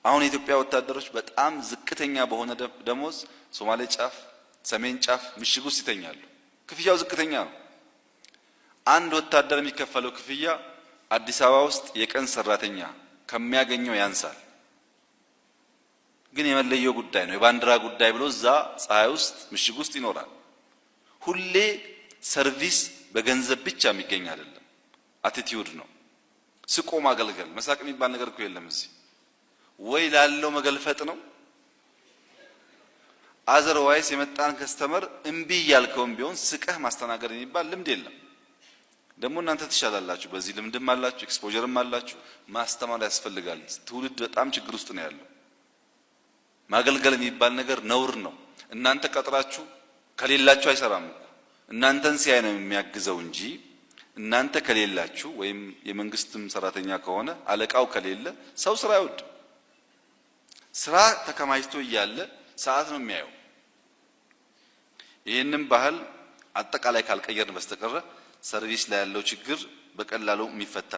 አሁን የኢትዮጵያ ወታደሮች በጣም ዝቅተኛ በሆነ ደሞዝ ሶማሌ ጫፍ፣ ሰሜን ጫፍ ምሽግ ውስጥ ይተኛሉ። ክፍያው ዝቅተኛ ነው። አንድ ወታደር የሚከፈለው ክፍያ አዲስ አበባ ውስጥ የቀን ሰራተኛ ከሚያገኘው ያንሳል። ግን የመለየው ጉዳይ ነው፣ የባንዲራ ጉዳይ ብሎ እዛ ፀሐይ ውስጥ ምሽግ ውስጥ ይኖራል። ሁሌ service በገንዘብ ብቻ የሚገኝ አይደለም፣ attitude ነው። ስቆ ማገልገል፣ መሳቅ የሚባል ነገር እኮ የለም እዚህ። ወይ ላለው መገልፈጥ ነው፣ otherwise የመጣን customer እምቢ እያልከውም ቢሆን ስቀህ ማስተናገድ የሚባል ልምድ የለም። ደግሞ እናንተ ትሻላላችሁ፣ በዚህ ልምድም አላችሁ፣ exposure ም አላችሁ። ማስተማር ያስፈልጋል። ትውልድ በጣም ችግር ውስጥ ነው ያለው። ማገልገል የሚባል ነገር ነውር ነው። እናንተ ቀጥራችሁ ከሌላችሁ አይሰራም እኮ። እናንተን ሲያይ ነው የሚያግዘው እንጂ እናንተ ከሌላችሁ ወይም የመንግስትም ሰራተኛ ከሆነ አለቃው ከሌለ ሰው ስራ አይወድም። ስራ ተከማችቶ እያለ ሰዓት ነው የሚያየው። ይህንን ባህል አጠቃላይ ካልቀየርን በስተቀረ service ላይ ያለው ችግር በቀላሉ የሚፈታ